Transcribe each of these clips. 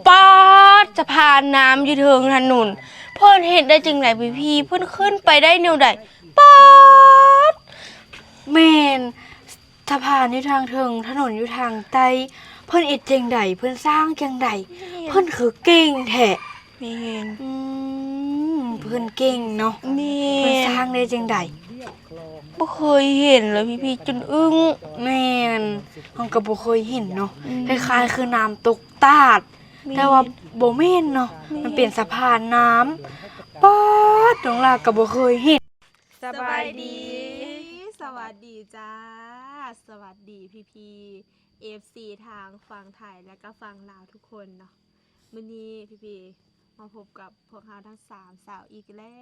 ປາດ! ສະພານນ້ຳຢູ່ເທິງຖະໜົນ ເພິ່ນເຮັດໄດ້ຈັ່ງໃດພີ່ໆ? ເພິ່ນຂຶ້ນໄປໄດ້ແນວໃດ? ປາດ! ແມ່ນ ສະພານຢູ່ທາງເທິງ ຖະໜົນຢູ່ທາງໃຕ້ ເພິ່ນເຮັດຈັ່ງໃດ? ເພິ່ນສ້າງຈັ່ງໃດ? ແມ່ນ ເພິ່ນຄືເກັ່ງແທ້. ແມ່ນ ອືມ ເພິ່ນເກັ່ງເນາະ. ແມ່ນ ເພິ່ນສ້າງໄດ້ຈັ່ງໃດ? ບໍ່ເຄີຍເຫັນເລີຍພີ່ໆ ຈົນອຶ້ງ. ແມ່ນ ເຮົາກໍບໍ່ເຄີຍເຫັນເນາະ. ອືມ ຄ້າຍໆຄືນ້ຳຕົກຕາດ. ແມ່ນ ແຕ່ວ່າບໍ່ແມ່ນເນາະ. ແມ່ນ ມັນເປັນສະພານນ້ຳ. ປາດ! ນ້ອງຫຼ້າກໍບໍ່ເຄີຍເຫັນ. ສະບາຍດີ ສະຫວັດດີຈ້າ ສະຫວັດດີພີ່ໆ ເອັຟຊີ ທາງຝັ່ງໄທ ແລະກະຝັ່ງລາວທຸກຄົນເນາະ. ມື້ນີ້ພີ່ໆ ມາພົບກັບພວກເຮົາທັງສາມສາວອີກແລ້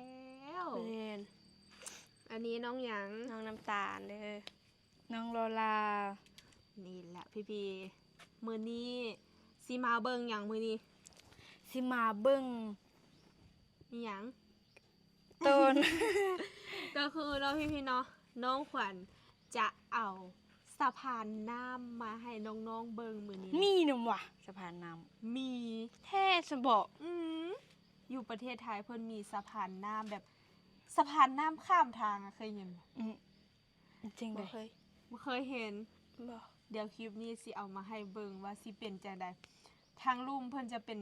ວ. ແມ່ນ ອັນນີ້ນ້ອງຫຍັງ? ນ້ອງນ້ຳຕານເດີ. ນ້ອງລໍລາ. ນີ້ແຫຼະພີ່ໆ ມື້ນີ້ຊິມາເບິ່ງຫຍັງ? ມື້ນີ້ຊິມາເບິ່ງ ອີຫຍັງ? ຕອນ ກໍຄືເນາະພີ່ໆເນາະ ນ້ອງຂວັນຈະເອົາສະພານນ້ຳມາໃຫ້ນ້ອງໆເບິ່ງມື້ນີ້. ມີນຳຫວາ ສະພານນ້ຳ? ມີ. ແທ້ຊັ້ນບໍ? ອືມ ຢູ່ປະເທດໄທເພິ່ນມີສະພານນ້ຳແບບ ສະພານນ້ຳຂ້າມທາງ ເຄີຍເຫັນບໍ່? ອືມ ຈັ່ງໃດ? ບໍ່ເຄີຍ ບໍ່ເຄີຍເຫັນ. ບໍ່ ດຽວຄລິບນີ້ຊິເອົາມາໃຫ້ເບິ່ງວ່າຊິເປັນຈັ່ງໃດ. ທາງລຸ່ມເພິ່ນຈະເປັນ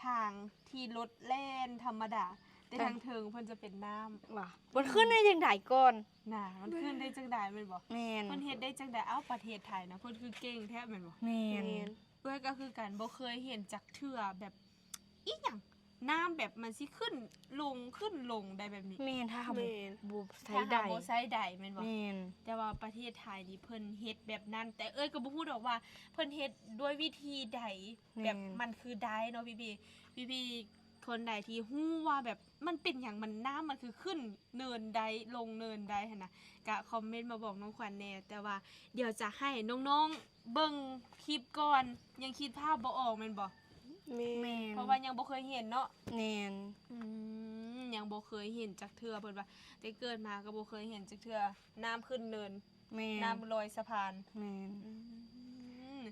ທາງທີ່ລົດແລ່ນທຳມະດາ ແຕ່ທາງເທິງເພິ່ນຈະເປັນນ້ຳ. ຫວາ ມັນຂຶ້ນໄດ້ຈັ່ງໃດກ່ອນ? ນະ ມັນຂຶ້ນໄດ້ຈັ່ງໃດແມ່ນບໍ່? ແມ່ນ ເພິ່ນເຮັດໄດ້ຈັ່ງໃດ? ເອົ້າ ປະເທດໄທນະ ເພິ່ນຄືເກັ່ງແທ້ແມ່ນບໍ່? ແມ່ນ ແມ່ນ ເອື້ອຍກໍຄືກັນ ບໍ່ເຄີຍເຫັນຈັກເທື່ອແບບ ອີຫຍັງ ນ້ຳແບບມັນຊິຂຶ້ນລົງ ຂຶ້ນລົງໄດ້ແບບນີ້. ແມ່ນ ຖ້າເຮົາບໍ່ ແມ່ນ ບໍ່ໃຊ້ໄດ ຖ້າເຮົາບໍ່ໃຊ້ໄດແມ່ນບໍ່? ແມ່ນ ແຕ່ວ່າປະເທດໄທນີ້ເພິ່ນເຮັດແບບນັ້ນ ແຕ່ເອື້ອຍກໍບໍ່ຮູ້ດອກວ່າເພິ່ນເຮັດດ້ວຍວິທີໃດ ແບບ ແມ່ນ ມັນຄືໄດ້ເນາະ ພີ່ໆ ພີ່ໆ ຄົນໃດທີ່ຮູ້ວ່າແບບມັນເປັນຫຍັງ ມັນ ນ້ຳມັນຄືຂຶ້ນເນີນໄດ້ ລົງເນີນໄດ້ຫັ້ນນະ ກະຄອມເມັນມາບອກນ້ອງຂວັນແດ່. ແຕ່ວ່າດຽວຈະໃຫ້ນ້ອງໆ ເບິ່ງຄລິບກ່ອນ ຍັງຄິດພາບບໍ່ອອກແມ່ນບໍ່? ແມ່ນ ແມ່ນ ເພາະວ່າຍັງບໍ່ເຄີຍເຫັນເນາະ. ແມ່ນ ອືມ ຍັງບໍ່ເຄີຍເຫັນຈັກເທື່ອ ເພິ່ນວ່າ ແຕ່ເກີດມາກໍບໍ່ເຄີຍເຫັນຈັກເທື່ອ ນ້ຳຂຶ້ນເນີນ. ແມ່ນ ນ້ຳລອຍສະພານ. ແມ່ນ ອືມ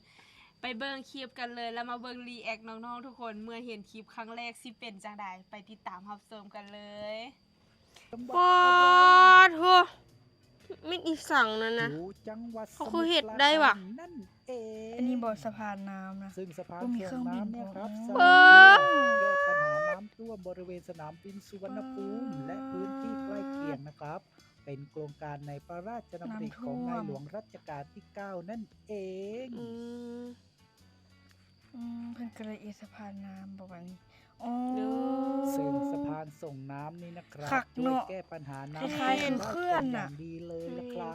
ໄປເບິ່ງຄລິບກັນເລີຍ ແລ້ວມາເບິ່ງຣີແອັກນ້ອງໆທຸກຄົນ ເມື່ອເຫັນຄລິບຄັ້ງແລກຊິເປັນຈັ່ງໃດ ໄປຕິດຕາມຮັບຊົມກັນເລີຍ. ປາດໂທ້ ແມ່ນອີຫຍັງນັ້ນນະ ເຂົາຄືເຮັດໄດ້ຫວາ? ອັນນີ້ບໍ່ ສະພານນ້ຳນະ ຊຶ່ງສະພານ ບໍ່ມີເຄື່ອງບິນ ເອີ ແກ້ບັນຫານ້ຳຖ້ວມບໍລິເວນສະໜາມບິນສຸວັນນະພູມ ແລະ ພື້ນທີ່ໃກ້ຄຽງນະຄັບ ເປັນໂຄງການໃນພະລາຊະດຳລິຂອງໃນຫຼວງລັດຊະການທີເກົ້ານັ້ນເອງ. ອືມ ອືມ ເພິ່ນກໍເລີຍເຮັດສະພານນ້ຳບໍ່ບາດນີ້. ອໍ ຊຶ່ງສະພານສົ່ງນ້ຳນີ້ນະຄັບ ຊ່ວຍແກ້ບັນຫານ້ຳຖ້ວມໄດ້ເປັນຢ່າງດີເລີຍນະຄັບ.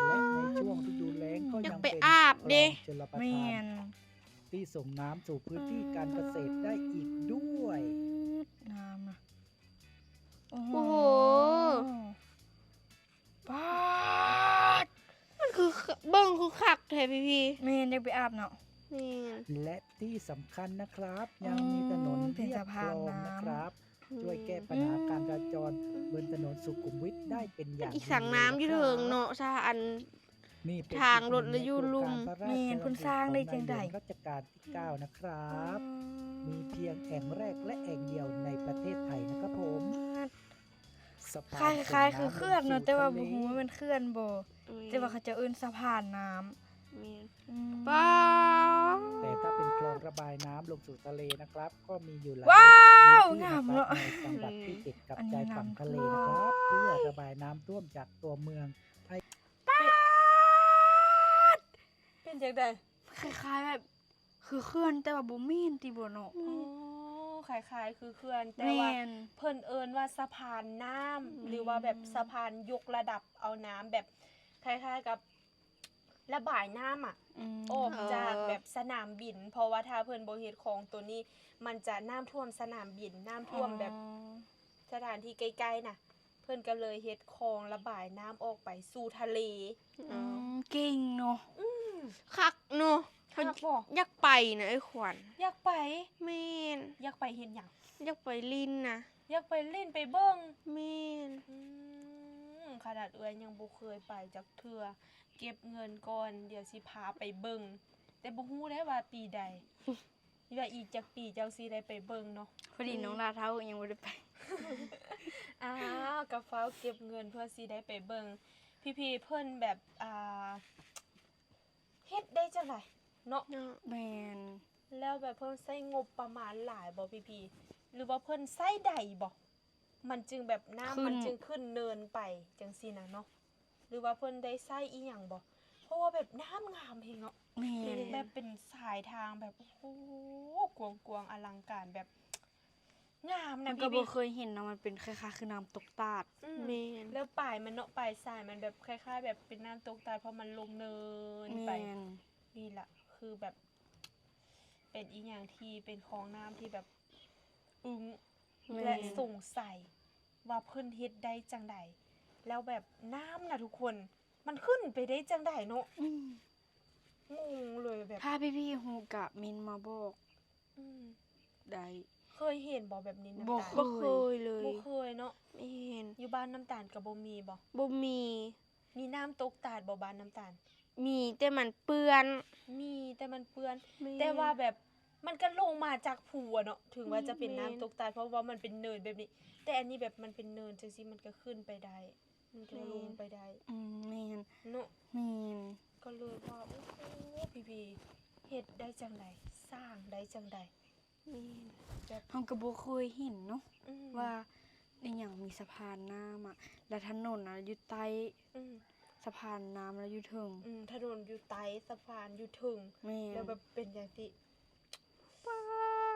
ແລະ ໃນຊ່ວງລະດູແລ້ງກໍຍັງເປັນຄອງຊົນລະປະທານທີ່ສົ່ງນ້ຳສູ່ພື້ນທີ່ການກະເສດໄດ້ອີກດ້ວຍ. ນ້ຳນະ ໂອ້ໂຫ ປາດ ມັນຄື ເບິ່ງຄືຄັກແທ້ພີ່ໆ. ແມ່ນ ຢາກໄປອາບເນາະ. ແມ່ນ ແລະ ທີ່ສຳຄັນນະຄັບ ຍັງມີຖະໜົນລຽບຄອງນະຄັບ ຊ່ວຍແກ້ບັນຫາການຈະລາຈອນ ອືມ ບົນຖະໜົນສຸຂຸມວິດໄດ້ເປັນຢ່າງດີເລີຍນະຄັບ. ອີຫຍັງ ນ້ຳຢູ່ເທິງເນາະ ສະ ອັນ ທາງລົດລະຢູ່ລຸ່ມ. ແມ່ນ ເພິ່ນສ້າງໄດ້ຈັ່ງໃດ? ລັດຊະການທີເກົ້ານະຄັບ ອືມ ມີພຽງແຫ່ງແລກ ແລະ ແຫ່ງດຽວໃນປະເທດໄທນະຄັບຜົມ. ສະພານ ຄ້າຍໆຄືເຂື່ອນເນາະ ແຕ່ວ່າບໍ່ຮູ້ວ່າແມ່ນເຂື່ອນບໍ່ ແຕ່ວ່າເຂົາເຈົ້າເອີ້ນສະພານນ້ຳ. ແມ່ນ ອືມ ປາດ ແຕ່ຖ້າເປັນຄລອງລະບາຍນ້ຳລົງສູ່ທະເລນະຄັບ ກໍມີຢູ່ຫຼາຍ ວ້າວ ງາມເນາະ ໃນຈັງຫວັດທີ່ຕິດກັບຊາຍຝັ່ງທະເລນະຄັບ ເພື່ອລະບາຍນ້ຳຖ້ວມຈາກຕົວເມືອງ. ປາດ ເປັນຈັ່ງໃດ? ຄ້າຍໆແບບຄືເຂື່ອນ ແຕ່ວ່າບໍ່ແມ່ນຕິບໍ່ເນາະ. ໂອ້ ຄ້າຍໆຄືເຂື່ອນ ແຕ່ວ່າ ແມ່ນ ເພິ່ນເອີ້ນວ່າສະພານນ້ຳ ອືມ ຫຼືວ່າແບບສະພານຍົກລະດັບເອົານ້ຳ ແບບຄ້າຍໆກັບລະບາຍນ້ຳອະ ອືມ ອອກຈາກ ເອີ ແບບສະໜາມບິນ ເພາະວ່າຖ້າເພິ່ນບໍ່ເຮັດຄອງໂຕນີ້ ມັນຈະນ້ຳຖ້ວມສະໜາມບິນ ນ້ຳຖ້ວມແບບ ອໍ ສະຖານທີ່ໃກ້ໆນະ ເພິ່ນກໍເລີຍເຮັດຄອງລະບາຍນ້ຳອອກໄປສູ່ທະເລ. ອືມ ເກັ່ງເນາະ. ອືມ ຄັກເນາະ. ຄັກບໍ່? ຢາກໄປນະເອື້ອຍຂວັນ. ຢາກໄປ? ແມ່ນ. ຢາກໄປເຮັດຫຍັງ? ຢາກໄປຫຼິ້ນນະ. ຢາກໄປຫຼິ້ນໄປເບິ່ງ? ແມ່ນ. ອືມ ຂະໜາດເອື້ອຍຍັງບໍ່ເຄີຍໄປຈັກເທື່ອ. ເກັບເງິນກ່ອນ ດຽວຊິພາໄປເບິ່ງ ແຕ່ບໍ່ຮູ້ເດ້ວ່າປີໃດ. ວ່າອີກຈັກປີເຈົ້າຊິໄດ້ໄປເບິ່ງເນາະ? ພໍດີ ອືມ ນ້ອງຫຼ້າເຖົ້າ ຍັງບໍ່ໄດ້ໄປ. ອ້າວ ກໍຟ້າວເກັບເງິນເພື່ອຊິໄດ້ໄປເບິ່ງ. ພີ່ໆ ເພິ່ນແບບ ອ່າ ເຮັດໄດ້ຈັ່ງໃດເນາະ? ເນາະ ແມ່ນ. ແລ້ວແບບເພິ່ນໃຊ້ງົບປະມານຫຼາຍບໍ່ພີ່ໆ ຫຼືວ່າເພິ່ນໃຊ້ໄດ້ບໍ່? ມັນຈຶ່ງແບບນ້ຳ ຂຶ້ນ ມັນຈຶ່ງຂຶ້ນເນີນໄປຈັ່ງຊີ້ນະເນາະ ຫຼືວ່າເພິ່ນໄດ້ໃຊ້ອີ່ຫຍັງບໍ່? ເພາະວ່າແບບນ້ຳງາມແຮງເນາະ. ແມ່ນ. ແບບເປັນສາຍທາງແບບ ໂອ້ໂຫ ກວ້າງໆ ອະລັງການ ແບບງາມນະ. ມັນກໍບໍ່ເຄີຍເຫັນເນາະ ມັນເປັນຄ້າຍໆ ຄືນ້ຳຕົກຕາດ. ອືມ ແມ່ນ. ແລ້ວປາຍມັນເນາະ ປາຍສາຍມັນແບບຄ້າຍໆ ແບບເປັນນ້ຳຕົກຕາດ ເພາະມັນລົງເນີນໄປ. ແມ່ນ. ນີ້ລະ ຄືແບບ ເປັນອີ່ຫຍັງທີ່ເປັນຂອງນ້ຳທີ່ແບບອຶ້ງ ແມ່ນ ແລະ ສົງໄສວ່າເພິ່ນເຮັດໄດ້ຈັ່ງໃດ ແລ້ວແບບນ້ຳນະທຸກຄົນ ມັນຂຶ້ນໄປໄດ້ຈັ່ງໃດເນາະ? ອືມ ງົງເລີຍແບບ ຖ້າພີ່ໆຮູ້ກະເມັ້ນມາບອກ. ອືມ ໄດ້. ເຄີຍເຫັນບໍ່ແບບນີ້ນ້ຳຕານ? ບໍ່ເຄີຍເລີຍ. ບໍ່ເຄີຍເນາະ. ແມ່ນ. ຢູ່ບ້ານນ້ຳຕານກໍບໍ່ມີບໍ່? ບໍ່ມີ. ມີນ້ຳຕົກຕາດບໍ່ບ້ານນ້ຳຕານ? ມີ ແຕ່ມັນເປື້ອນ. ມີ ແຕ່ມັນເປື້ອນ. ແມ່ນ. ແຕ່ວ່າແບບມັນກໍລົງມາຈາກພູເນາະ ເຖິງວ່າຈະເປັນ ອືມ ນ້ຳຕົກຕາດ ແມ່ນ ເພາະວ່າມັນເປັນເນີນແບບນີ້ ແຕ່ອັນນີ້ແບບມັນເປັນເນີນຈັ່ງຊີ້ ມັນກໍຂຶ້ນໄປໄດ້ ມັນກໍ ແມ່ນ ລົງໄປໄດ້. ອືມ ແມ່ນ. ເນາະ. ແມ່ນ. ກໍເລີຍວ່າ ໂອ້ໂຫ ພີ່ໆ ເຮັດໄດ້ຈັ່ງໃດ ສ້າງໄດ້ຈັ່ງໃດ? ແມ່ນ. ແບບເຮົາກໍບໍ່ເຄີຍເຫັນເນາະ ອືມ ວ່າອີ່ຫຍັງມີສະພານນ້ຳອະ ແລ້ວຖະໜົນນະຢູ່ໃຕ້ ອືມ ສະພານນ້ຳລະຢູ່ເທິງ. ອືມ ຖະໜົນຢູ່ໃຕ້ ສະພານຢູ່ເທິງ. ແມ່ນ. ແລ້ວແບບເປັນຫຍັງທີ່ ປາ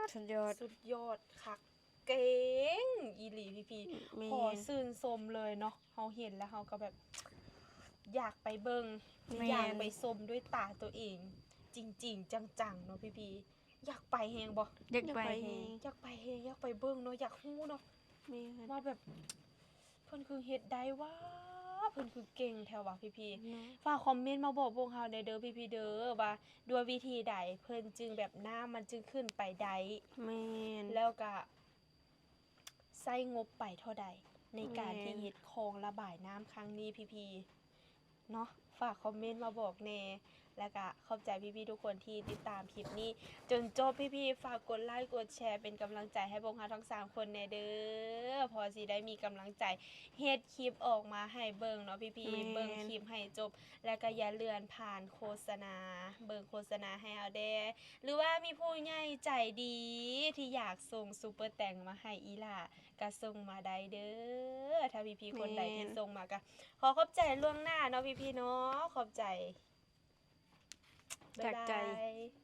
ດ ສຸດຍອດ ສຸດຍອດ ຄັກເກັ່ງອີ່ຫຼີພີ່ໆ. ແມ່ນ. ຂໍຊື່ນຊົມເລີຍເນາະ ເຮົາເຫັນແລ້ວເຮົາກໍແບບຢາກໄປເບິ່ງ ແມ່ນ ຢາກໄປຊົມດ້ວຍຕາຕົວເອງ ຈິງໆ ຈັງໆ ເນາະພີ່ໆ. ຢາກໄປແຮງບໍ່? ຢາກໄປແຮງ. ຢາກໄປແຮງ ຢາກໄປເບິ່ງເນາະ ຢາກຮູ້ເນາະ. ແມ່ນ. ວ່າແບບເພິ່ນຄືເຮັດໄດ້ຫວາ ເພິ່ນຄືເກັ່ງແທ້ຫວາພີ່ໆ. ເນາະ. ຝາກຄອມເມັນມາບອກພວກເຮົາແດ່ເດີພີ່ໆເດີ ວ່າດ້ວຍວິທີໃດເພິ່ນຈຶ່ງແບບນ້ຳມັນຈຶ່ງຂຶ້ນໄປໄດ້. ແມ່ນ. ແລ້ວກະ ໃຊ້ງົບໄປເທົ່າໃດໃນການ ແມ່ນ ທີ່ເຮັດຄອງລະບາຍນ້ຳຄັ້ງນີ້ພີ່ໆ ເນາະ? ຝາກຄອມເມັນມາບອກແດ່ ແລ້ວກະຂອບໃຈພີ່ໆທຸກຄົນທີ່ຕິດຕາມຄລິບນີ້ຈົນຈົບ. ພີ່ໆ ຝາກກົດໄລກົດແຊເປັນກຳລັງໃຈໃຫ້ພວກເຮົາທັງສາມຄົນແດ່ເດີ ພໍຊິໄດ້ມີກຳລັງໃຈເຮັດຄລິບອອກມາໃຫ້ເບິ່ງເນາະພີ່ໆ. ແມ່ນ. ເບິ່ງຄລິບໃຫ້ຈົບ ແລ້ວກະຢ່າເລື່ອນຜ່ານໂຄສະນາ ເບິ່ງໂຄສະນາໃຫ້ເຮົາແດ່ ຫຼືວ່າມີຜູ້ໃຫຍ່ໃຈດີທີ່ຢາກສົ່ງຊຸບເປີແຕງມາໃຫ້ອີ່ຫຼ້າ ກະສົ່ງມາໄດ້ເດີ. ຖ້າພີ່ໆຄົນໃດ ແມ່ນ ທີ່ສົ່ງມາກະຂໍຂອບໃຈລ່ວງໜ້າເນາະພີ່ໆເນາະ. ຂອບໃຈ. ຈາກໃຈ. ບາຍບາຍ.